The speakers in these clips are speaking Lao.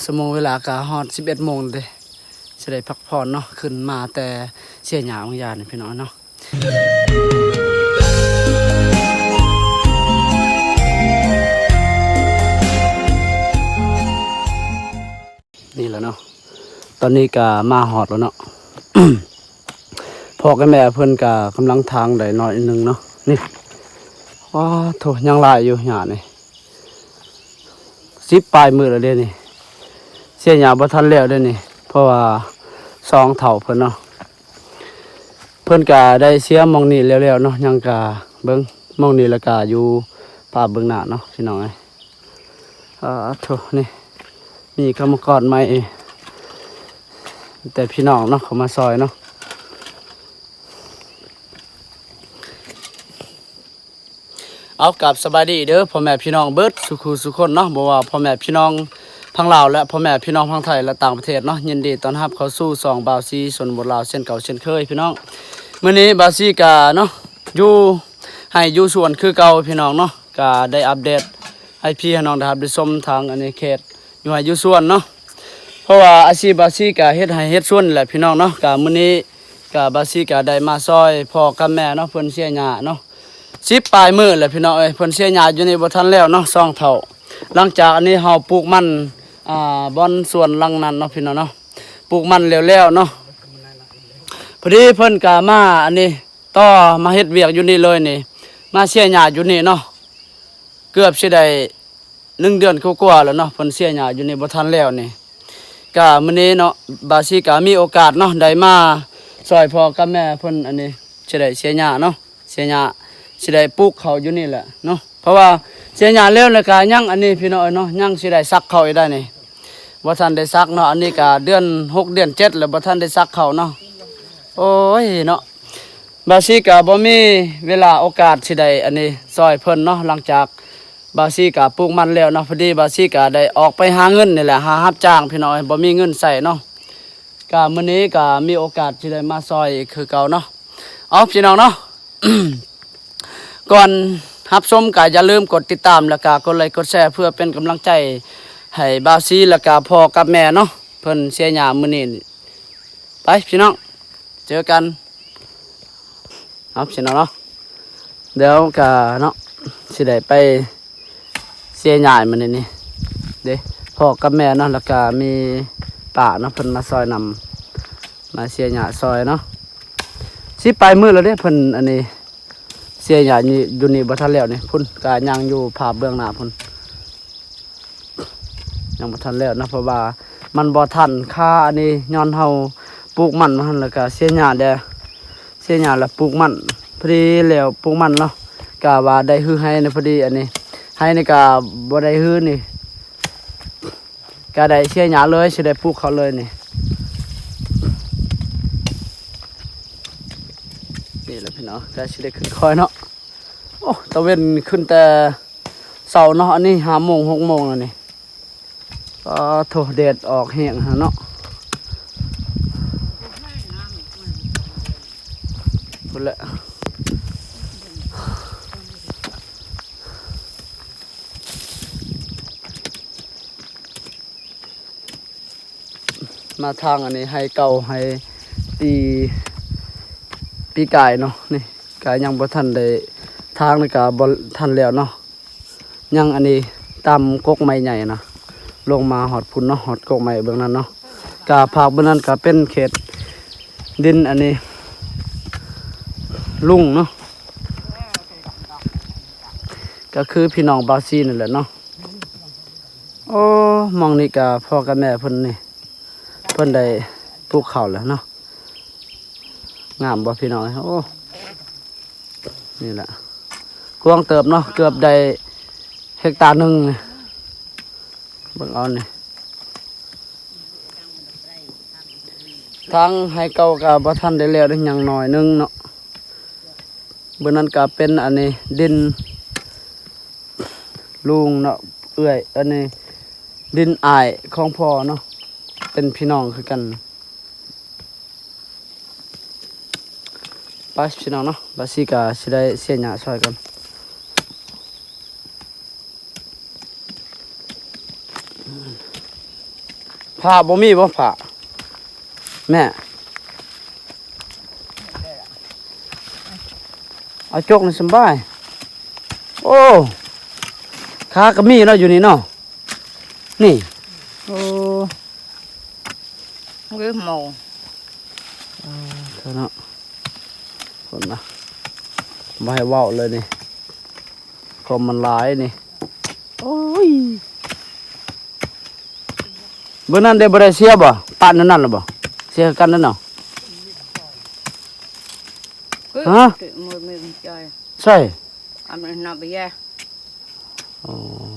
ຊົ່ວໂມງເວລາກໍຮອດສິບເອັດໂມງເດ້ ຊິໄດ້ພັກຜ່ອນເນາະ ຂຶ້ນມາແຕ່ເສຍຫຍ້າບາງຢ່າງນີ້ພີ່ນ້ອງເນາະ. ນີ້ແຫຼະເນາະ ຕອນນີ້ກໍມາຮອດແລ້ວເນາະ ພໍ່ກັບແມ່ເພິ່ນກໍກຳລັງຖາງໄດ້ໜ້ອຍໜຶ່ງເນາະ ນີ້ ອ້າໂທ້ ຍັງຫຼາຍຢູ່ຫຍ້ານີ້ ສິບປາຍມື້ແລ້ວເດ້ນີ້ ເສຍຫຍ້າບໍ່ທັນແລ້ວເດ້ນີ້ ເພາະວ່າສອງເຖົ້າເພິ່ນເນາະ ເພິ່ນກະໄດ້ເສຍໝ່ອງນີ້ແລ້ວໆເນາະ ຍັງກະເບິ່ງໝ່ອງນີ້ ແລ້ວກະຢູ່ພາບເບື້ອງໜ້າເນາະ ພີ່ນ້ອງເອີຍ. ອາໂທ້ ນີ້ມີກຳມະກອນໃໝ່ ແຕ່ພີ່ນ້ອງເນາະ ເຂົ້າມາຊ່ອຍເນາະ. ເອົາ ກາບສະບາຍດີເດີພໍ່ແມ່ພີ່ນ້ອງເບິດສູ່ຄູ່ສູ່ຄົນເນາະ ບໍ່ວ່າພໍ່ແມ່ພີ່ນ້ອງທາງລາວ ແລະ ພໍ່ແມ່ພີ່ນ້ອງທາງໄທ ແລະ ຕ່າງປະເທດເນາະ ຍິນດີຕ້ອນຮັບເຂົ້າສູ່ຊ່ອງບ່າວຊີຊົນນະບົດລາວເຊັ່ນເກົ່າເຊັ່ນເຄີຍພີ່ນ້ອງ. ມື້ນີ້ບ່າວຊີກະເນາະ ຢູ່ໄຮ່ຢູ່ສວນຄືເກົ່າພີ່ນ້ອງເນາະ ກະໄດ້ອັບເດດໃຫ້ພີ່ໃຫ້ນ້ອງໄດ້ຮັບໄດ້ຊົມທາງອັນນີ້ເຂດ ຢູ່ໄຮ່ຢູ່ສວນເນາະ ເພາະວ່າອາຊີບບ່າວຊີກະເຮັດໄຮ່ເຮັດສວນແຫຼະພີ່ນ້ອງເນາະ. ກະມື້ນີ້ກະບ່າວຊີກະໄດ້ມາຊ່ອຍພໍ່ກັບແມ່ເນາະ ເພິ່ນເສຍຫຍ້າເນາະ ສິບປາຍມື້ແຫຼະພີ່ນ້ອງເອີຍ ເພິ່ນເສຍຫຍ້າຢູ່ນີ້ບໍ່ທັນແລ້ວເນາະ ສອງເຖົ້າ. ຫຼັງຈາກອັນນີ້ເຮົາປູກມັນ ອ່າ ບ່ອນສວນຫຼັງນັ້ນເນາະພີ່ນ້ອງເນາະ ປູກມັນແລ້ວໆເນາະ ພໍດີເພິ່ນກະມາອັນນີ້ ຕໍ່ມາເຮັດວຽກຢູ່ນີ້ເລີຍນີ້ ມາເສຍຫຍ້າຢູ່ນີ້ເນາະ ເກືອບຊິໄດ້ໜຶ່ງເດືອນກວ່າໆແລ້ວເນາະ ເພິ່ນເສຍຫຍ້າຢູ່ນີ້ບໍ່ທັນແລ້ວນີ້. ກະມື້ນີ້ເນາະ ບ່າວຊີກະມີໂອກາດເນາະ ໄດ້ມາຊ່ອຍພໍ່ກັບແມ່ເພິ່ນ ອັນນີ້ຊິໄດ້ເສຍຫຍ້າເນາະ ເສຍຫຍ້າ ຊິໄດ້ປູກເຂົ້າຢູ່ນີ້ແຫຼະເນາະ ເພາະວ່າເສຍຫຍ້າແລ້ວ ແລ້ວກະຍັງອັນນີ້ພີ່ນ້ອງເອີຍເນາະ ຍັງຊິໄດ້ສັກເຂົ້າອີກໄດ໋ນີ້ ບໍ່ທັນໄດ້ສັກເນາະ. ອັນນີ້ກະເດືອນຫົກເດືອນເຈັດແລ້ວ ບໍ່ທັນໄດ້ສັກເຂົ້າເນາະ. ໂອ້ຍເນາະ ບ່າວຊີກະບໍ່ມີເວລາໂອກາດຊິໄດ້ອັນນີ້ຊ່ອຍເພິ່ນເນາະ. ຫຼັງຈາກບ່າວຊີກະປູກມັນແລ້ວເນາະ ພໍດີບ່າວຊີກະໄດ້ອອກໄປຫາເງິນນີ້ແຫຼະ ຫາຮັບຈ້າງພີ່ນ້ອງເອີຍ ບໍ່ມີເງິນໃຊ້ເນາະ. ກະມື້ນີ້ກະມີໂອກາດຊິໄດ້ມາຊ່ອຍອີກຄືເກົ່າເນາະ. ເອົາ ພີ່ນ້ອງເນາະ ກ່ອນຮັບຊົມກະຢ່າລືມກົດຕິດຕາມ ແລ້ວກະກົດໄລກົດແຊ ເພື່ອເປັນກຳລັງໃຈໃຫ້ບ່າວຊີ ແລ້ວກະພໍ່ກັບແມ່ເນາະ ເພິ່ນເສຍຫຍ້າມື້ນີ້. ໄປພີ່ນ້ອງ ເຈີກັນ. ເອົາ ພີ່ນ້ອງເນາະ ດຽວກະເນາະ ຊິໄດ້ໄປເສຍຫຍ້າມື້ນີ້ນີ້ເດ້ ພໍ່ກັບແມ່ເນາະ ແລ້ວກະມີປ້າເນາະ ເພິ່ນມາຊ່ອຍນຳ ມາເສຍຫຍ້າຊ່ອຍເນາະ. ສິບປາຍມື້ແລ້ວເດ້ ເພິ່ນອັນນີ້ເສຍຫຍ້າຢູ່ ຢູ່ນີ້ບໍ່ທັນແລ້ວນີ້ ພຸ້ນກະຍັງຢູ່ພາບເບື້ອງໜ້າພຸ້ນ ຍັງບໍ່ທັນແລ້ວເນາະ ເພາະວ່າມັນບໍ່ທັນຄາອັນນີ້ ຍ້ອນເຮົາປູກມັນຫັ້ນ ແລ້ວກະເສຍຫຍ້າແດ່ ເສຍຫຍ້າແລ້ວປູກມັນ ພໍດີແລ້ວປູກມັນເນາະ ກະວ່າໄດ້ຮື້ໄຮ່ນີ້ ພໍດີອັນນີ້ໄຮ່ນີ້ກະບໍ່ໄດ້ຮື້ນີ້ ກະໄດ້ເສຍຫຍ້າເລີຍ ຊິໄດ້ປູກເຂົ້າເລີຍນີ້. ນີ້ແຫຼະພີ່ນ້ອງ ກະຊິໄດ້ຂຶ້ນຄອຍເນາະ. ໂອ້ ຕາເວັນຂຶ້ນແຕ່ເຊົ້າເນາະ ອັນນີ້ຫ້າໂມງຫົກໂມງແລ້ວນີ້. ປາໂທ້ ແດດອອກແຮງຫັ້ນເນາະ ພຸ້ນແຫຼະ. ມາທາງອັນນີ້ໄຮ່ເກົ່າ ໄຮ່ປີ ປີກາຍເນາະ ນີ້ກະຍັງບໍ່ທັນໄດ້ ທາງນີ້ກະບໍ່ທັນແລ້ວເນາະ ຍັງອັນນີ້ຕາມກົກໄມ້ໃຫຍ່ນະ ລົງມາຮອດພຸ້ນເນາະ ຮອດກົກໄມ້ເບື້ອງນັ້ນເນາະ. ກະພາກເບື້ອງນັ້ນກະເປັນເຂດດິນອັນນີ້ລຸງເນາະ ກະຄືພີ່ນ້ອງບ່າວຊີນັ້ນແຫຼະເນາະ. ໂອ້ ໝ່ອງນີ້ກະພໍ່ກັບແມ່ເພິ່ນນີ້ ເພິ່ນໄດ້ປູກເຂົ້າແລ້ວເນາະ. ງາມບໍ່ພີ່ນ້ອງເອີຍ ໂອ້ ນີ້ແຫຼະ ກວ້າງເຕີບເນາະ ເກືອບໄດ້ເຮັກຕາໜຶ່ງນີ້ ເບິ່ງເອົານີ້. ທາງໄຮ່ເກົ່າກະບໍ່ທັນໄດ້ແລ້ວເດ້ ຍັງໜ້ອຍໜຶ່ງເນາະ. ເບື້ອງນັ້ນກະເປັນອັນນີ້ດິນລຸງເນາະ ເອື້ອຍ ອັນນີ້ດິນອ້າຍຂອງພໍ່ເນາະ ເປັນພີ່ນ້ອງຄືກັນ. ໄປພີ່ນ້ອງເນາະ ບ່າວຊີກະຊິໄດ້ເສຍຫຍ້າຊ່ອຍກ່ອນ. ຜ້າບໍ່ມີບໍ່ ຜ້າ ແມ່ ເອົາຈົກນີ້ສະບາຍ. ໂອ້ ຂາກໍມີເນາະ ຢູ່ນີ້ເນາະ ນີ້. ໂອ້ ເອີ ໝໍ ອ່າ ເນາະ ຄົນນະ ບໍ່ໃຫ້ເວົ້າເລີຍນີ້ ຄວາມມັນຫຼາຍນີ້. ໂອ້ຍ ເບິ່ງນັ້ນເດ້ ບໍ່ໄດ້ເສຍບໍ່? ປະນັ້ນນັ້ນລະບໍ່? ເສຍຄືກັນນັ້ນເນາະ. ຮະ? ໃສ່ ອາ ມັນນະເບຍ.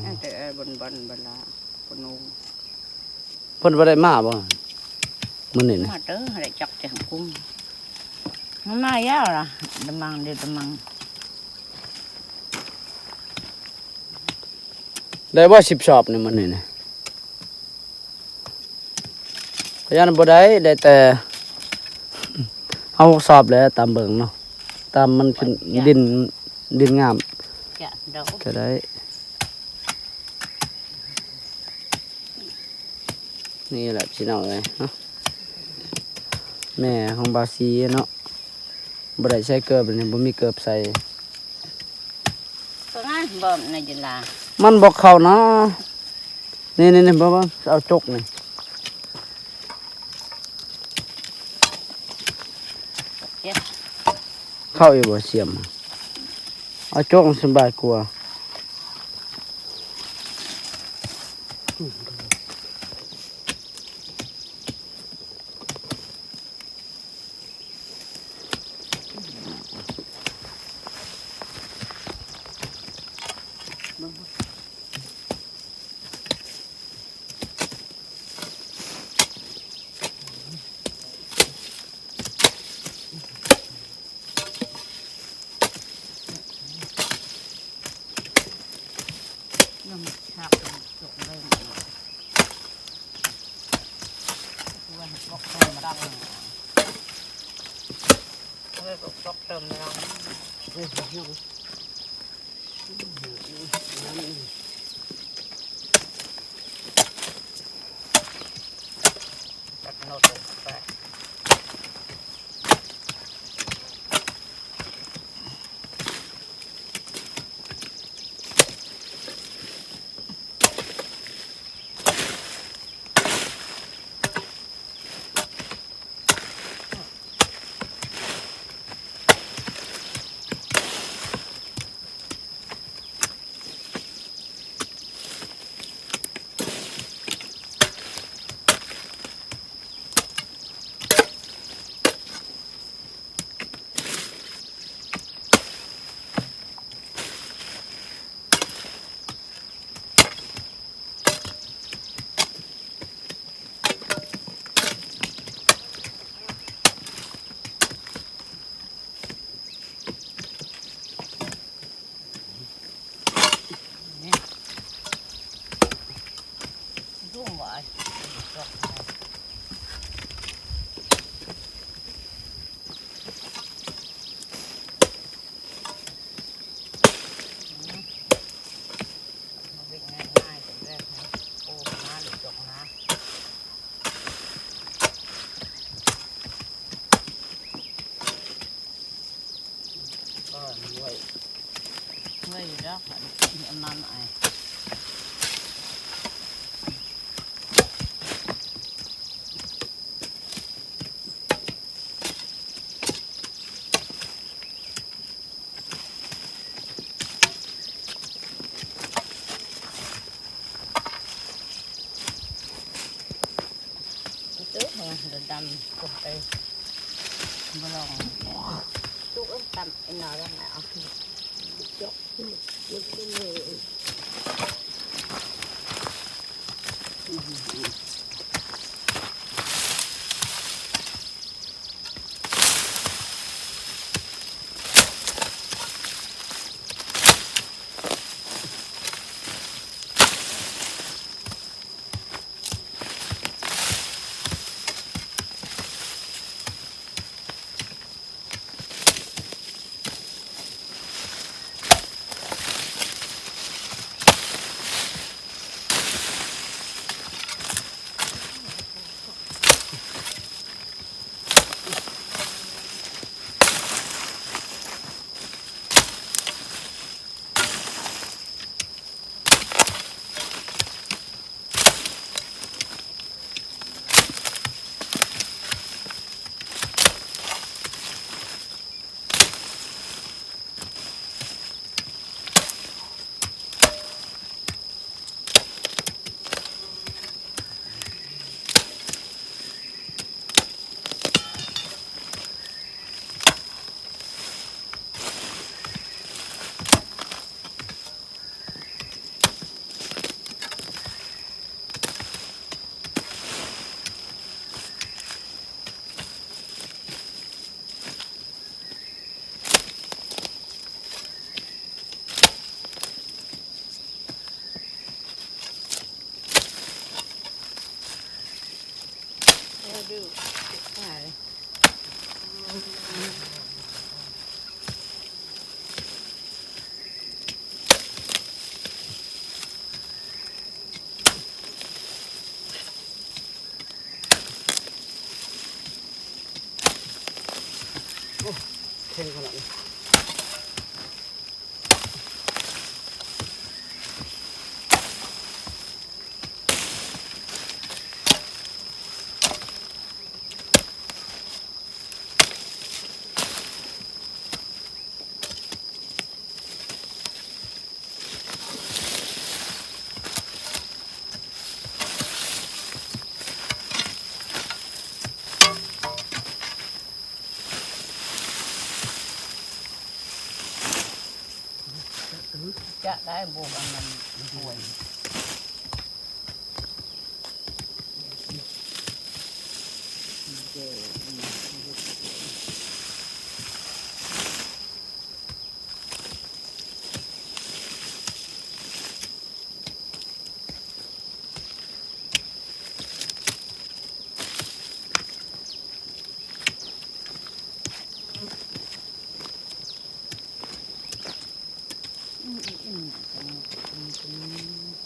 ອໍ ແຕ່ເພິ່ນບໍ່ໄດ້ມາບໍ່ມື້ນີ້ນະ? ມາເດີ ໄດ້ຈັກແຕ່ຫຸ້ມ ມັນມາແລ້ວລະ ດະມັງເດ ດະມັງ. ໄດ້ບໍ່ສິບສອບນີ້ມື້ນີ້ນະ? ຂ້ອຍຢ້ານບໍ່ໄດ້ ໄດ້ແຕ່ເອົາຫົກສອບແຫຼະ ຕາມເບິ່ງເນາະ ຕາມມັນຂຶ້ນ ດິນ ດິນງາມ ກະໄດ້. ນີ້ແຫຼະພີ່ນ້ອງເອີຍເນາະ ແມ່ຂອງບ່າວສີເນາະ ບໍ່ໄດ້ໃສ່ເກີບນີ້ ບໍ່ມີເກີບໃສ່. ມັນບໍ່ເຂົ້ານະ ນີ້ໆໆ ເບິ່ງໆ ເອົາຈົກນີ້ ເຂົ້າອີກບໍ່ ສຽມ ເອົາຈົກສະບາຍກວ່າ. ນ້ຳສັກ ຈົກເລີຍ ເພື່ອໃຫ້ກອກເຕີມລັງ ເພື່ອກອກເຕີມລັງ. ເມື່ອຍຢູ່ດອກ ອັນນີ້ມັນ ໂອ້ ແຂງຂະໜາດນີ້. ຈະໄດ້ບໍ່ວ່າມັນຫວຍ. ອືມ ອືມ ອືມ.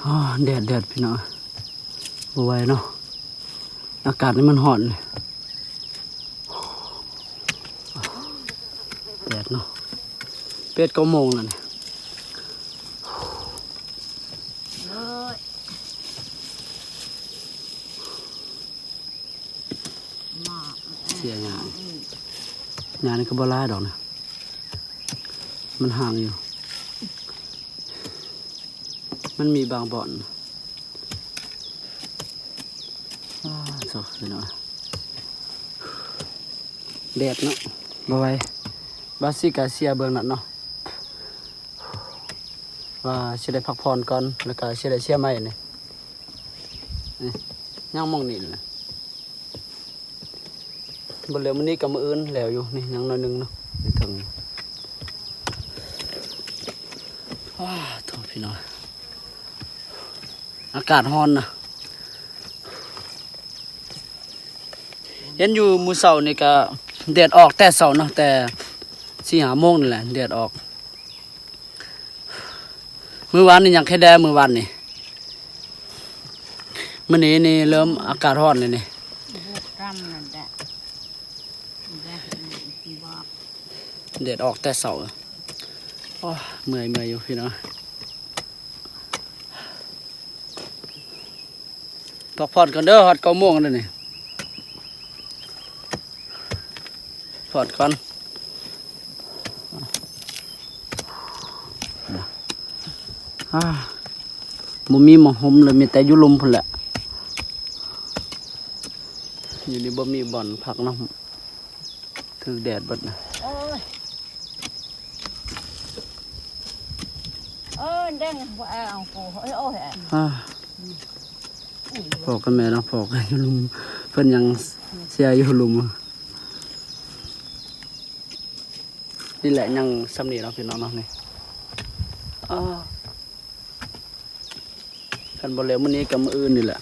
ອ້າ ແດດ ແດດ ພີ່ນ້ອງ ບໍ່ໄຫວເນາະ ອາກາດນີ້ມັນຮ້ອນ ແດດເນາະ ແປດ ເກົ້າໂມງແລ້ວນີ້ ໂອ້ຍ ເສຍຫຍ້າ ຫຍ້ານີ້ກໍບໍ່ຫຼາຍດອກນະ ມັນຫ່າງຢູ່ ມັນມີບາງບ່ອນ ອ້າ ໂທ້ ພີ່ນ້ອງ ແດດເນາະ ບໍ່ໄຫວ ບາຊິກະເສຍເບິ່ງນັ້ນເນາະ ວ່າຊິໄດ້ພັກຜ່ອນກ່ອນ ແລ້ວກະຊິໄດ້ເສຍໃໝ່ນີ້ ນີ້ ຍັງໝ່ອງນີ້ແຫຼະ ບໍ່ແລ້ວມື້ນີ້ກັບມື້ອື່ນແລ້ວຢູ່ ນີ້ຍັງໜ້ອຍໜຶ່ງເນາະ ນີ້ເຖິງ ວ້າ ໂທ້ ພີ່ນ້ອງ ອາກາດຮ້ອນນະ ເຫັນຢູ່ມື້ເຊົ້ານີ້ກະແດດອອກແຕ່ເຊົ້າເນາະ ແຕ່ສີ່ຫ້າໂມງນີ້ແຫຼະ ແດດອອກ ມື້ວານນີ້ຍັງແຄ່ແດດ ມື້ວານນີ້ ມື້ນີ້ນີ້ເລີ່ມອາກາດຮ້ອນແລ້ວນີ້ ແດດອອກແຕ່ເຊົ້າ ໂອ້ຍ ເມື່ອຍ ເມື່ອຍຢູ່ພີ່ນ້ອງ. ພັກຜ່ອນກ່ອນເດີ ຮອດເກົ້າໂມງແລ້ວນີ້ ພັກຜ່ອນກ່ອນ ອາ ບໍ່ມີໝ່ອງຮົ່ມເລີຍ ມີແຕ່ຢູ່ລຸ່ມພຸ້ນແຫຼະ ຢູ່ນີ້ບໍ່ມີບ່ອນພັກເນາະ. ຖືກແດດເບິດນະ ໂອ້ຍ ໂອ້ຍ ແດງ ບໍ່ເອົາ ໂອ້ຍ ໂອ້ຍ ອາ ພໍ່ກັບແມ່ເນາະ ພໍ່ກັນຢູ່ລຸ່ມ ເພິ່ນຍັງເຊຍຢູ່ລຸ່ມ ນີ້ແຫຼະ ຍັງຊ່ຳນີ້ເນາະ ພີ່ນ້ອງເນາະ ນີ້ ອາ. ຄັນບໍ່ແລ້ວມື້ນີ້ກໍມື້ອື່ນນີ້ແຫຼະ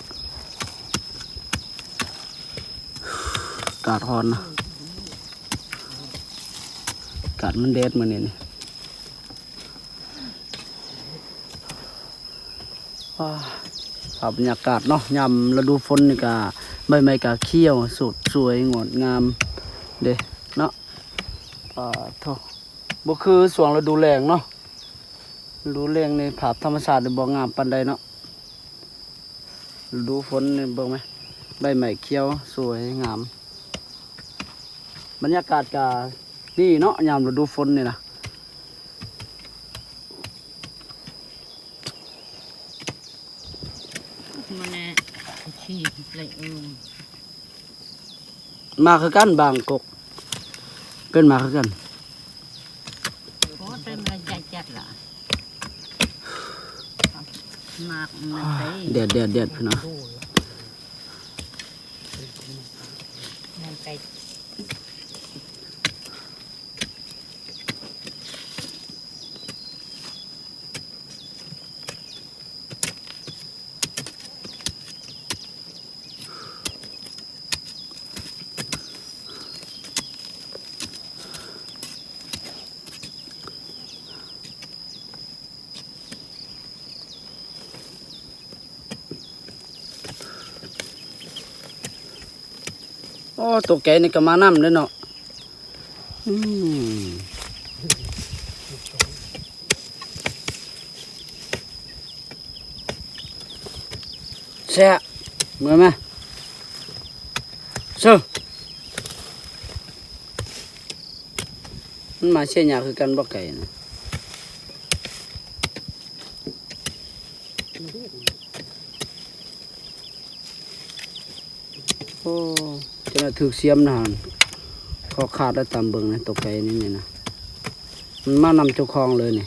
ອາກາດຮ້ອນນະ ອາກາດມັນແດດມື້ນີ້ນີ້ ອ ອ່າ ພາບບັນຍາກາດເນາະ ຍາມລະດູຝົນນີ້ກະໃບໄມ້ກະຂຽວສົດສວຍງົດງາມເດ້ເນາະ. ປາໂທ້ ບໍ່ຄືຊ່ວງລະດູແລ້ງເນາະ. ລະດູແລ້ງນີ້ພາບທຳມະຊາດນີ້ບໍ່ງາມປານໃດເນາະ. ລະດູຝົນນີ້ເບິ່ງແມ ໃບໄມ້ຂຽວສວຍງາມ ບັນຍາກາດກະດີເນາະ ຍາມລະດູຝົນນີ້ນະ. ມາແນ່ ມາຄືກັນບາງກົກ ເປັນມາຄືກັນ. ໂອ້ ເຕັມເລີຍ ຈັດໆ ລະ ໝາກມັນໄປ ແດດໆໆ ພີ່ນ້ອງ. ມັນໄປ ໂອ້ ຕົກໃຈນີ້ກະມານຳເດ້ເນາະ. ອືມ ແຊະ ເມື່ອຍແມ ເຊີ ມັນມາເຊຍຍາຄືກັນບໍ່ໄກ່ນະ. ໂອ້ ຈະໄດ້ຖືກສຽມນະຫັ້ນ ຂໍຂາດແລ້ວຕາມເບິ່ງນະ ຕົກໃຈນີ້ນີ້ນະ ມັນມານຳເຈົ້າຂອງເລີຍນີ້.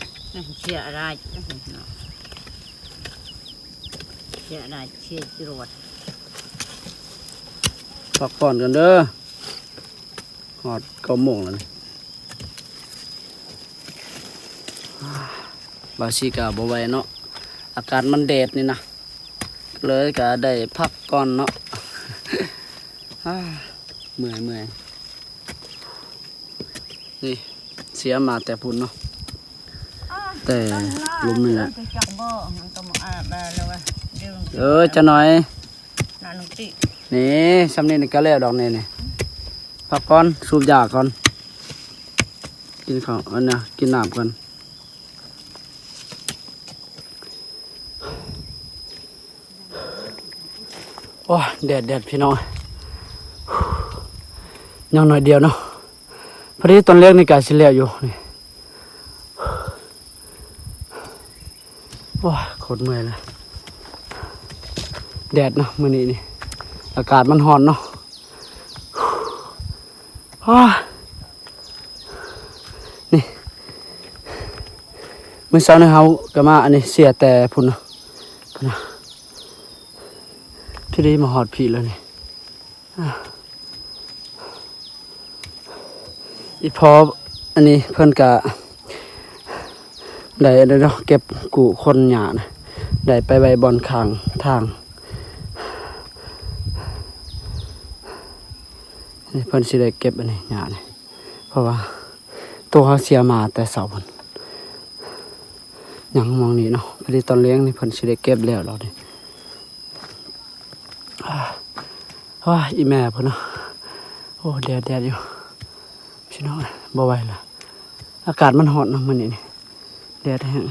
ເສຍອາດາຍ ເສຍອາດາຍ ເສຍຈະຫຼວດ. ພັກຜ່ອນກັນເດີ ຮອດເກົ້າໂມງແລ້ວນີ້. ບາຊິກະບໍ່ໄຫວເນາະ ອາກາດມັນແດດນີ້ນະ ເລີຍກະໄດ້ພັກກ່ອນເນາະ. ເມື່ອຍໆ ນີ້ເສຍມາແຕ່ພຸ້ນເນາະ ແຕ່ລຸ່ມນີ້ແຫຼະ. ເອີ ຈັກໜ້ອຍ ນີ້ ຊ່ຳນີ້ກະແລ້ວດອກນີ້ ນີ້ ພັກກ່ອນ ສູບຢາກ່ອນ ກິນເຂົ້າ ອັນນະ ກິນນ້ຳກ່ອນ. ໂອ້ຍ ແດດໆ ພີ່ນ້ອງ ຍັງໜ້ອຍດຽວເນາະ ພໍດີຕອນແລງນີ້ກະຊິແລ້ວຢູ່ນີ້. ໂອ້ຍ ໂຄດເມື່ອຍລະ ແດດເນາະມື້ນີ້ນີ້ ອາກາດມັນຮ້ອນເນາະ. ໂອ້ຍ ນີ້ ມື້ເຊົ້ານີ້ເຮົາກະມາອັນນີ້ ເສຍແຕ່ພຸ້ນເນາະ ພຸ້ນນະ ທີ່ໄດ້ມາຮອດພີ້ແລ້ວນີ້. ອີ່ພໍ່ອັນນີ້ເພິ່ນກະໄດ້ອັນນີ້ເນາະ ເກັບກູ້ຂົນຫຍ້ານະ ໄດ້ໄປໄວ້ບ່ອນຂ້າງທາງ. ນີ້ເພິ່ນຊິໄດ້ເກັບອັນນີ້ຫຍ້ານີ້ ເພາະວ່າໂຕເຮົາເສຍມາແຕ່ເຊົ້າພຸ້ນ ຍັງໝ່ອງນີ້ເນາະ ພໍດີຕອນແລງນີ້ເພິ່ນຊິໄດ້ເກັບແລ້ວດອກນີ້. ໂອ້ຍ ອີ່ແມ່ພຸ້ນເນາະ ໂອ້ ແດດໆ ຢູ່ ພີ່ນ້ອງເອີຍ ບໍ່ໄຫວລະ ອາກາດມັນຮ້ອນເນາະມື້ນີ້ນີ້ ແດດແຮງ.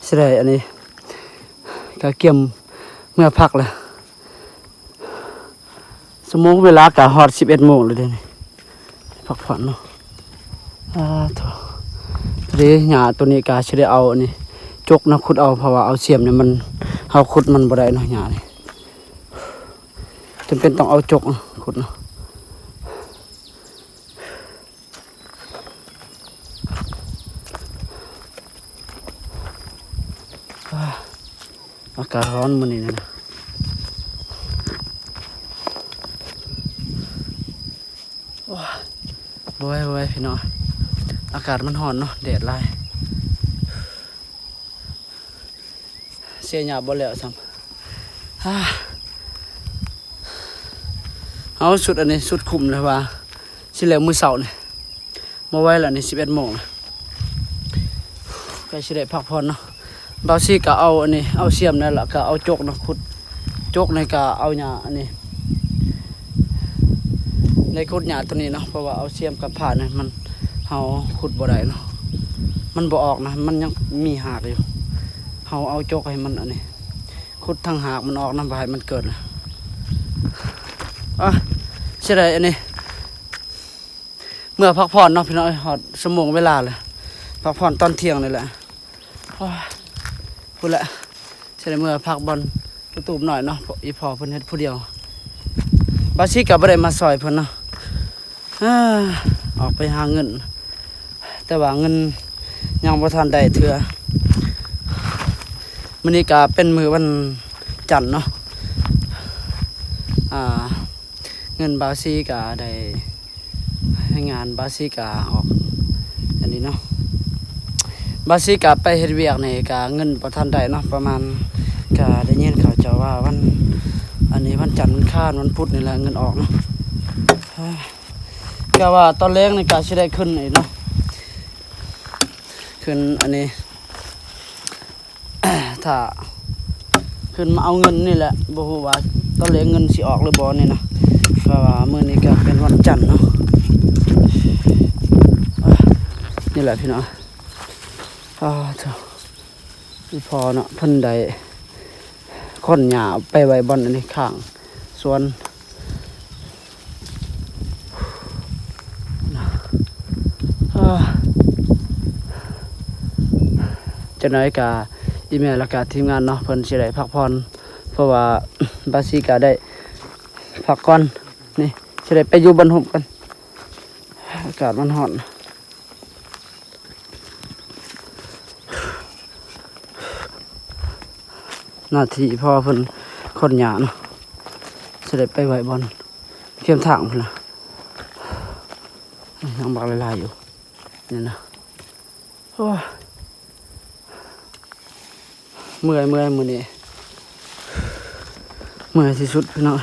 ຊິໄດ້ອັນນີ້ກະກຽມເມືອພັກລະ ຊົ່ວໂມງເວລາກະຮອດສິບເອັດໂມງແລ້ວເດນີ້ ພັກຜ່ອນເນາະ. ອາໂທ້ ເດ ຫຍ້າໂຕນີ້ກະຊິໄດ້ເອົາອັນນີ້ຈົກນະ ຂຸດເອົາ ເພາະວ່າເອົາສຽມນີ້ມັນ ເຮົາຂຸດມັນບໍ່ໄດ້ເນາະ ຫຍ້ານີ້ ຈຳເປັນຕ້ອງເອົາຈົກນະ ຂຸດເນາະ. ອາ ອາກາດຮ້ອນມື້ນີ້ນະ ໂອ້ຍ ບໍ່ໄຫວ ບໍ່ໄຫວ ພີ່ນ້ອງ ອາກາດມັນຮ້ອນເນາະ ແດດຫຼາຍ. ເສຍຫຍ້າບໍ່ແລ້ວຊ້ຳ. ອາ ເອົາ ຊຸດອັນນີ້ ຊຸດຄຸມເລີຍວ່າ ຊິແລ້ວມື້ເຊົ້ານີ້ ບໍ່ໄຫວແລ້ວນີ້ ສິບເອັດໂມງແລ້ວ ໃກ້ຊິໄດ້ພັກຜ່ອນເນາະ. ບ່າວຊີກະເອົາອັນນີ້ ເອົາຊຽມນັ້ນລະ ກະເອົາຈົກເນາະ ຂຸດຈົກນີ້ ກະເອົາຫຍ້າອັນນີ້ ໄດ້ຂຸດຫຍ້າໂຕນີ້ເນາະ ເພາະວ່າເອົາຊຽມກັບພ້ານະ ມັນ ເຮົາຂຸດບໍ່ໄດ້ເນາະ ມັນບໍ່ອອກນະ ມັນຍັງມີຮາກຢູ່. ເຮົາເອົາຈົກໃຫ້ມັນອັນນີ້ ຂຸດທັງຮາກມັນອອກນຳ ບໍ່ໃຫ້ມັນເກີດນະ. ອາ ຊິໄດ້ອັນນີ້ ເມືອພັກຜ່ອນເນາະພີ່ນ້ອງເອີຍ ຮອດຊົ່ວໂມງເວລາແລ້ວ ພັກຜ່ອນຕອນທ່ຽງນີ້ແຫຼະ. ໂອ້ຍ ພຸ້ນແຫຼະ ຊິໄດ້ເມືອພັກບ່ອນຕູ້ຕູບໜ້ອຍເນາະ ເພາະອີ່ພໍ່ເພິ່ນເຮັດຜູ້ດຽວ ບ່າວຊີກະບໍ່ໄດ້ມາຊ່ອຍເພິ່ນເນາະ. ອາ ອອກໄປຫາເງິນ ແຕ່ວ່າເງິນຍັງບໍ່ທັນໄດ້ເທື່ອ. ມື້ນີ້ກະເປັນມື້ວັນຈັນເນາະ ອາ ເງິນບ່າວຊີກະໄດ້ ແຮງງານບ່າວຊີກະອອກອັນນີ້ເນາະ ບ່າວຊີກະໄປເຮັດວຽກນີ້ກະເງິນບໍ່ທັນໄດ້ເນາະ ປະມານ ກະໄດ້ຍິນເຂົາເຈົ້າວ່າວັນ ອັນນີ້ວັນຈັນ ວັນຄານ ວັນພຸດນີ້ແຫຼະເງິນອອກເນາະ. ກະວ່າຕອນແລງນີ້ກະຊິໄດ້ຂຶ້ນອີກເນາະ ຂຶ້ນອັນນີ້ ຖ້າຂຶ້ນມາເອົາເງິນນີ້ແຫຼະ ບໍ່ຮູ້ວ່າຕອນແລງເງິນຊິອອກຫຼືບໍ່ນີ້ນະ ເພາະວ່າມື້ນີ້ກະເປັນວັນຈັນເນາະ. ນີ້ແຫຼະພີ່ນ້ອງ ອາ ໂທ້ ອີ່ພໍ່ເນາະ ເພິ່ນໄດ້ຂົນຫຍ້າໄປໄວ້ບ່ອນອັນນີ້ ຂ້າງສວນ. ຈັກໜ້ອຍກະອີ່ແມ່ ແລ້ວກະທີມງານເນາະ ເພິ່ນຊິໄດ້ພັກຜ່ອນ ເພາະວ່າບ່າວຊີກະໄດ້ພັກກ່ອນ ນີ້ ຊິໄດ້ໄປຢູ່ບ່ອນຮົ່ມກ່ອນ ອາກາດມັນຮ້ອນ. ໜ້າທີ່ພໍ່ເພິ່ນຂົນຫຍ້າເນາະ ຊິໄດ້ໄປໄວ້ບ່ອນເຄມທາງພຸ້ນລະ ຍັງບັກຫຼາຍໆຢູ່ນີ້ນະ. ໂອ້ຍ ເມື່ອຍໆ ມື້ນີ້ ເມື່ອຍທີ່ສຸດພີ່ນ້ອງ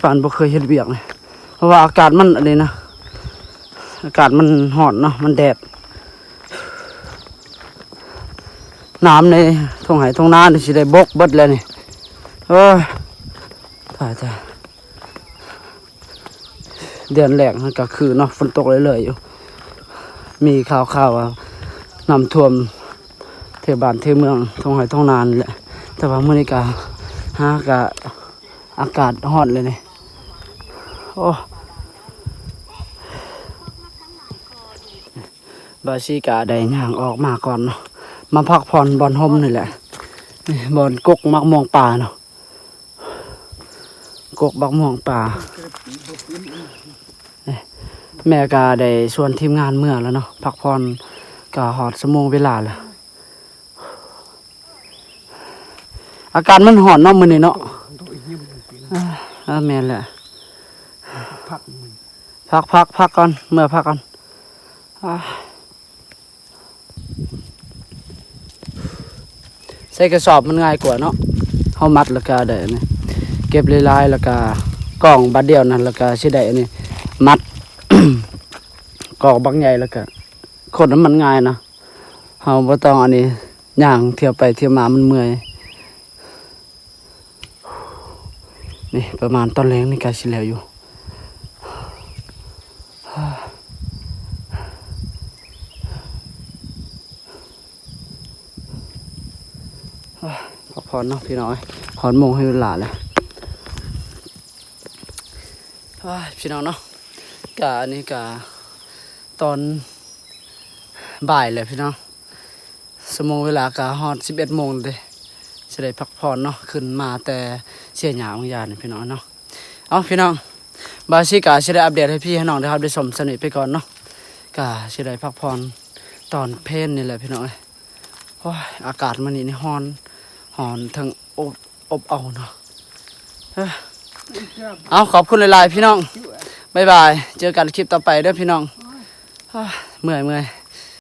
ປານບໍ່ເຄີຍເຮັດວຽກເລີຍ ເພາະວ່າອາກາດມັນອັນນີ້ນະ ອາກາດມັນຮ້ອນເນາະ ມັນແດດ ນ້ຳໃນທົ່ງໄຮ່ທົ່ງນານີ້ຊິໄດ້ບົກເບິດແລ້ວນີ້. ໂອ້ຍ ຕາຍໆ ເດືອນແລກມັນກະຄືເນາະ ຝົນຕົກເລື້ອຍໆຢູ່ ມີຂ່າວໆວ່ານ້ຳຖ້ວມແຖວບ້ານແຖວເມືອງ ທົ່ງໄຮ່ທົ່ງນານີ້ແຫຼະ ແຕ່ວ່າມື້ນີ້ກະຫາກະອາກາດຮ້ອນເລີຍນີ້. ໂອ້ ບ່າວຊີກະໄດ້ຍ່າງອອກມາກ່ອນເນາະ ມາພັກຜ່ອນບ່ອນຮົ່ມນີ້ແຫຼະ ນີ້ບ່ອນກົກໝາກມ່ວງປ່າເນາະ. ກົກບັກມ່ວງປ່າ ແມ່ກະໄດ້ຊວນທີມງານເມືອແລ້ວເນາະ ພັກຜ່ອນ ກະຮອດຊົ່ວໂມງເວລາແລ້ວ. ອາກາດມັນຮ້ອນເນາະມື້ນີ້ເນາະ. ເອີ ແມ່ນແຫຼະ ພັກໆ ພັກກ່ອນ ເມືອພັກກ່ອນ. ໃສ່ກະສອບມັນງ່າຍກວ່າເນາະ ເຮົາມັດແລ້ວກະໄດ້ອັນນີ້ ເກັບຫຼາຍໆ ແລ້ວກະກອງບາດດຽວນັ້ນ ແລ້ວກະຊິໄດ້ອັນນີ້ ມັດກອງບັກໃຫຍ່ ແລ້ວກະຂົນນຳມັນງ່າຍນະ ເຮົາບໍ່ຕ້ອງອັນນີ້ ຍ່າງທ່ຽວໄປທ່ຽວມາມັນເມື່ອຍ. ນີ້ປະມານຕອນແລງນີ້ໃກ້ຊິແລ້ວຢູ່. ພັກຜ່ອນເນາະພີ່ນ້ອງເອີຍ ຮອດໂມງໃຫ້ເວລາແລ້ວ ພີ່ນ້ອງເນາະ. ກະອັນນີ້ກະຕອນບ່າຍແລ້ວພີ່ນ້ອງ. ຊົ່ວໂມງເວລາກະຮອດສິບເອັດໂມງເດ້ ຊິໄດ້ພັກຜ່ອນເນາະ ຂຶ້ນມາແຕ່ເສຍຫຍ້າບາງຢ່າງນີ້ພີ່ນ້ອງເນາະ. ເອົາພີ່ນ້ອງ ບ່າວຊີກະຊິໄດ້ອັບເດດໃຫ້ພີ່ໃຫ້ນ້ອງໄດ້ຮັບໄດ້ຊົມສ່ຳນີ້ໄປກ່ອນເນາະ ກະຊິໄດ້ພັກຜ່ອນຕອນເພນນີ້ແຫຼະພີ່ນ້ອງເອີຍ. ໂອ້ຍ ອາກາດມື້ນີ້ນີ້ຮ້ອນ ຮ້ອນທັງອົບ ອົບເອົາເນາະ. ເອີ ເອົາ ຂອບຄຸນຫຼາຍໆພີ່ນ້ອງ ບາຍບາຍ ເຈີກັນຄລິບຕໍ່ໄປເດີພີ່ນ້ອງ. ໂອ້ຍ ເມື່ອຍ ເມື່ອຍ.